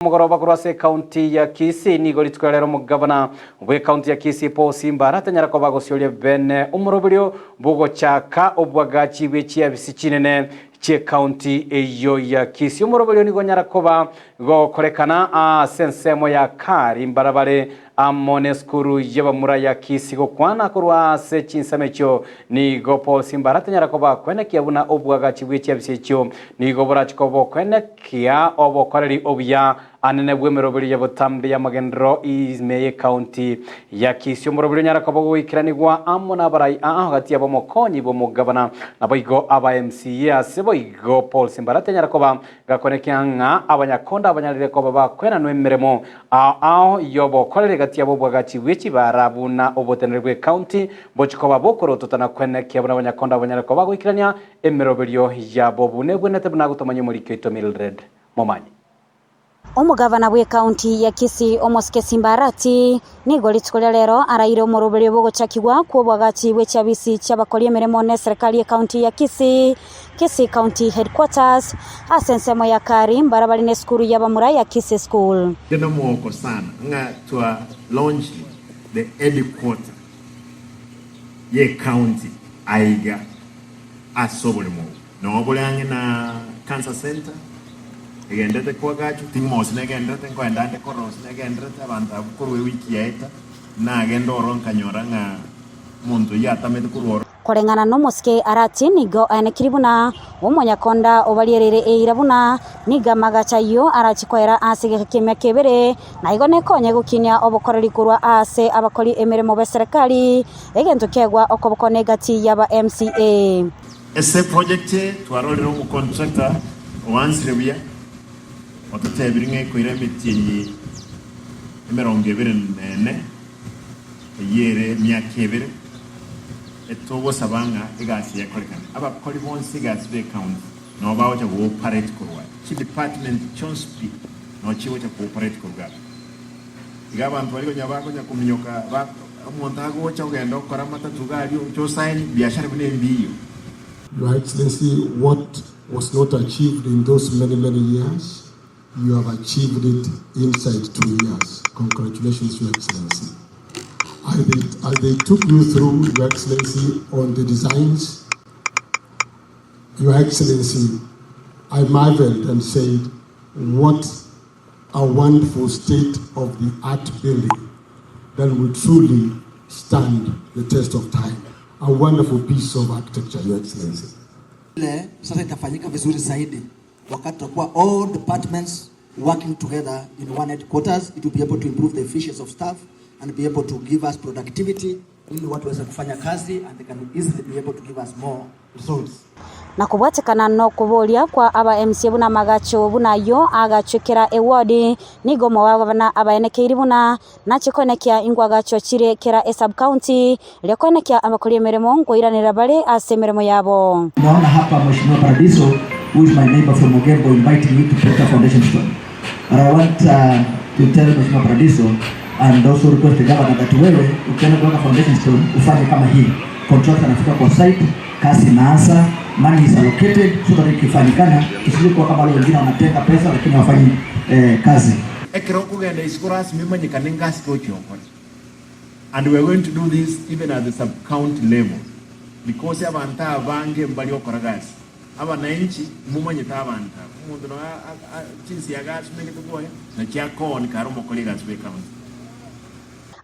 Omogoroba korwa ase ekaunti ya Kisii nigo rituko ria rero omogavana bw'ekaunti ya Kisii Paul Simba aratanyara koba agosioria bene omoroberio bw'ogochaka obwagachi bwe chiabisi chinene chi'ekaunti eyio ya Kisii. Omoroberio nigo onyara koba gokorekana ase ensemo ya Kari mbarabare amo nesukuru y'abamura ya Kisii gokwana korwa ase chinsemo echio nigo Paul Simba aratanyara koba akwenekia buna obwagachi bwe chiabisi echio nigo borachi koba okwenekia Kia obokoreri obuya anene bw'emeroberio ya botambe y'amagenderero ime y'ecounty ya Kisii. Omoroberio onyare koba ogoikeranigwa amo nabarai aa gati y'abamokonyi b'omogabana naboigo aba MCA ase boigo Paul Simbarati anyare koba gakonekia ng'a abanyakonda abanyarire koba bakwenanwa emeremo ao ao y'obokoreri gati yabo obwagachi bwe chibara buna oboteneneri bw'ecounty bochi koba bokorotota na kwenekia buna abanyakonda abanyare koba bagoikerania Emeroberio yabo buna egwenerete buna agotomanya omoriki oito Mildred Momanyi. Omogavana bw'ecounty ya Kisii Omosike Simba Arati nigo rituko ria rero araire omoroberio bw'ogochakigwa kw'obwagachi bwe chiabisi chi'abakori emeremo n'eserekari y'ecounty ya Kisii, Kisii County Headquarters, ase ensemo ya Kari mbarabare n'esukuru y'abamura ya Kisii School. Inde nomogoko sana ng'a twa launched the headquarter y'ecounty aiga ase oborimo obwo. Noo bore ang'e na Cancer Centre, egenderete koagachwa, ting'mosi negenderete, nkoenda ande korora gose negenderete, abanto abwo korwa ewiki yaeta, nagenda ororo nkanyora ng'a omonto oyio atamete korwa ororo. Koreng'ana nomosike Arati nigo aenekiri buna omonyakonda obariereire eira buna nigo amagacho ayio arachie koera ase egeka ki'emiaka ebere, na igo nekonye gokinia obokoreri korwa aase abakori emeremo b'eserekari, egento kegwa okoboko negati y'aba MCA. Ase eproject eye twarorire omocontractor oansire buya ototebirie ng'a ekoira emetienyi emerongo ebere na ene eyio ere emiaka ebere etogosaba ng'a egasi eye ekorekane. Abakori bonsi egasi be county nabo bagocha go operate korwa chidepartment chionsi pi nabo chigocha go operate korwa iga. Iga abanto baria konya bakonya kominyoka ba omonto agocha ogenda okora amatatu iga aria oche osaini biashara buna embiyo. Your Excellency, what was not achieved in those many, many years, you have achieved it inside 2 years. Congratulations, Your Excellency. As they took you through, Your Excellency, on the designs, Your Excellency, I marveled and said, what a wonderful state-of-the-art building that will truly stand the test of time. A wonderful piece of architecture, Your Excellency. Ile sasa itafanyika vizuri zaidi wakati tutakuwa all departments working together in one headquarters. It will be able to improve the efficiency of staff and be able to give us productivity ili watu waweze kufanya kazi and they can easily be able to give us more results. Na kobwatekana nokoboria kwa aba MCA buna amagacho buna ayio agachwekera eward nigo omogabana abaenekeiri buna nache koenekia ingwagacho chire kera esub county eria koenekia abakori emeremo nkoiranera bare ase emeremo yabo. Naona hapa Mheshimiwa Paradiso who is my neighbor from Ogembo inviting you to put a foundation stone. But I want to tell Mheshimiwa Paradiso and also request the governor that wewe ukienda kuweka foundation stone ufanye kama hii. Contractor anafika kwa site, kazi inaanza, money is allocated so that ikifanyikana tusije kuwa kama wale wengine wanatenga pesa lakini hawafanyi kazi. Ekero okogenda isiko rasmi omanyekane ngasi tochia okore. And we are going to do this even at the sub county level because abanto abange mbari okora gasi. Abananchi momanyete abanto aba. Omonto nonya chinsiaga asumegete bwoye nachio akooni kare omokori egasi bwe county.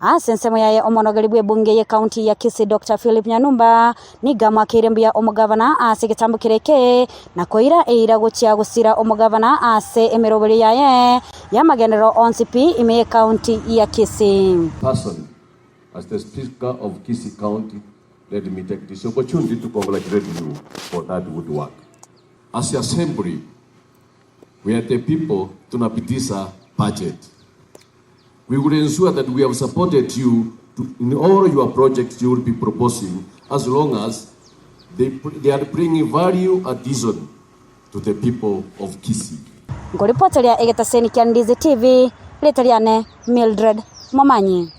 Ase ensemo yaye omonogeri bw'ebunge y'ecounty ya Kisii Doctor Philip Nyanumba nigo amoakeire mbuya omogavana ase egetambo kere eke na koira eira gochia gosira omogavana ase emeroberio yaye y'amagenderero onsi pi ime y'ecounty ya Kisii. Personally, as the Speaker of Kisii County, let me take this opportunity to congratulate you for that good work. As the assembly, we are the people tunapitisha budget. We will ensure that we have supported you to, in all your projects you will be proposing as long as they are bringing value addition to the people of Kisii. Nkoripoteria egetaseni kia Ndizi TV, rita riane Mildred Momanyi.